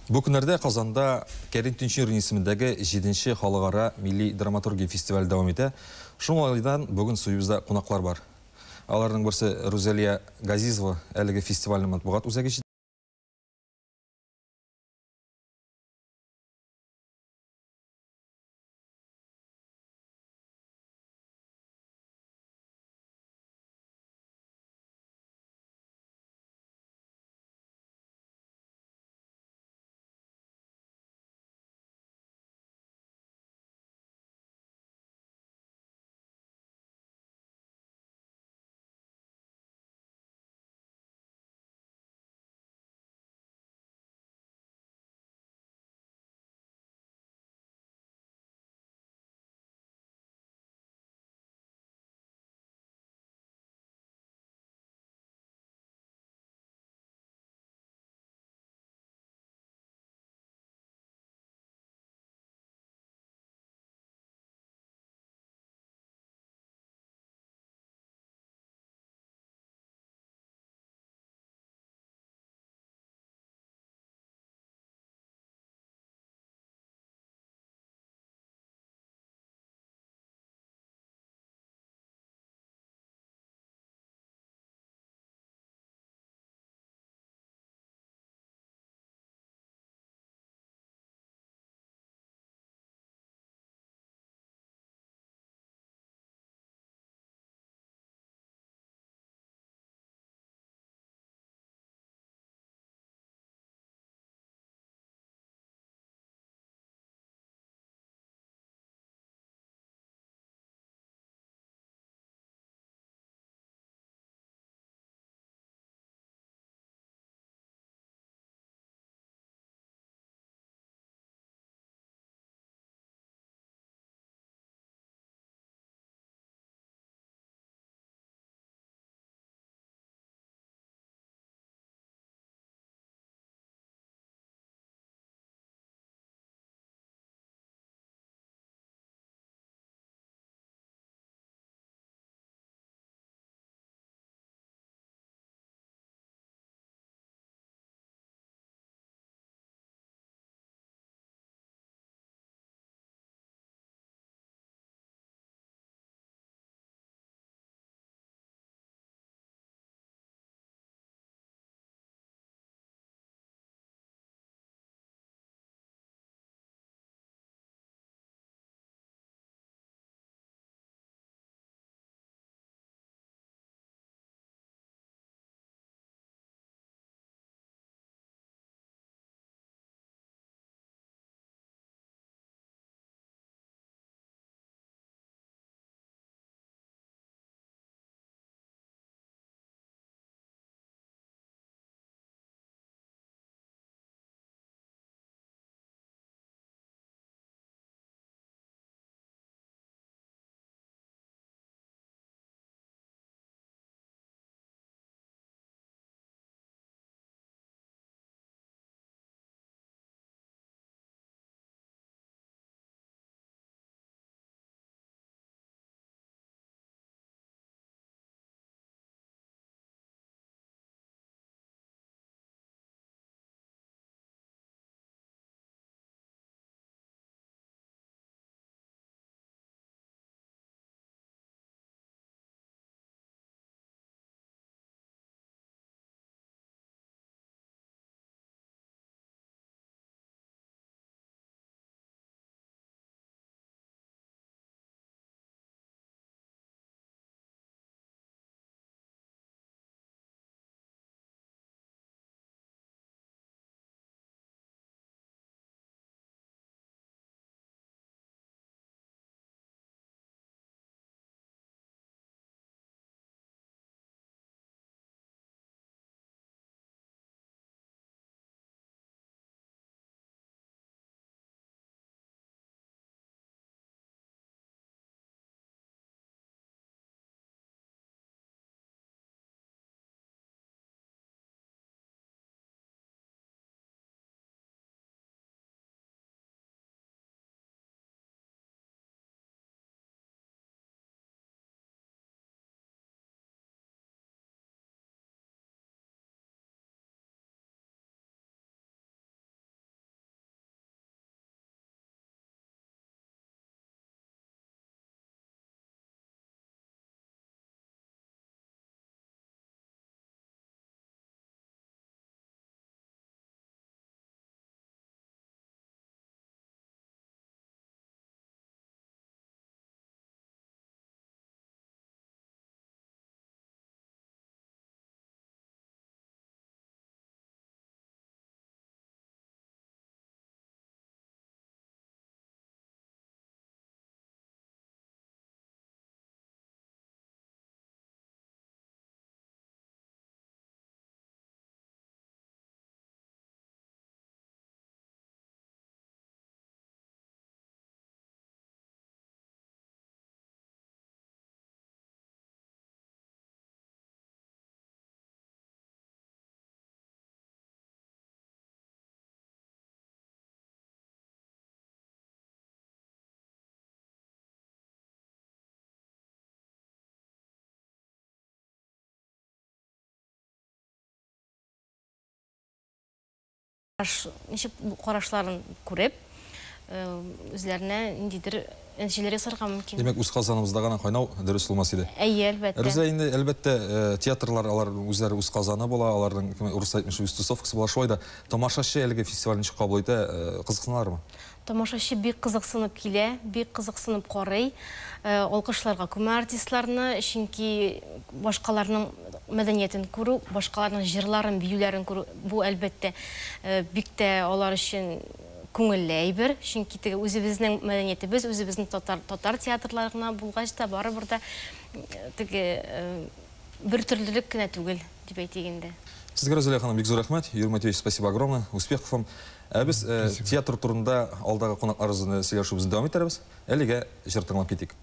Бу көннәрдә Казанда Кәрим Тинчурин исемендәге 7нче халыкара милли драматургия фестивале дәвам итә. Шул уңайдан бүген студиябездә кунаклар бар. Аларның берсе Рузалия Газизова, әлеге фестивальнең матбугат үзәге Ничек карашларын күреп, үзләренә ниндидер нәтиҗәләр ясарга мөмкин. Димәк, үз казаныбызда гына кайнау дөрес булмас иде. Әйе, әлбәттә. Рүзә, инде, әлбәттә, театрлар алар үзләре үз казаны була, аларның, кем урысча әйтмешли, үз тусовкасы була. Шулай да тамашачы әлеге фестивальне ничек кабул итә, кызыксыналармы? Тамашачы бик кызыксынып килә, бик кызыксынып карый. Алкышларга күмә артистларны, чөнки башкаларның мәдәниятен күрү, башкаларның җырларын, биюләрен күрү, бу, әлбәттә, бик тә алар өчен күңелле әйбер. Чөнки теге үзебезнең мәдәниятебез, үзебезнең татар театрлары гына булгач та, барыбер дә теге бер төрлелек кенә түгел, дип әйтик инде. Сезгә, Рүзәлия ханым, бик зур рәхмәт. Юрий Матвеевич, спасибо огромное. Успехов вам. Ә без театр турында алдагы кунакларыбыз белән сөйләшүебезне дәвам итәрбез. Әлегә җыр тыңлап китик.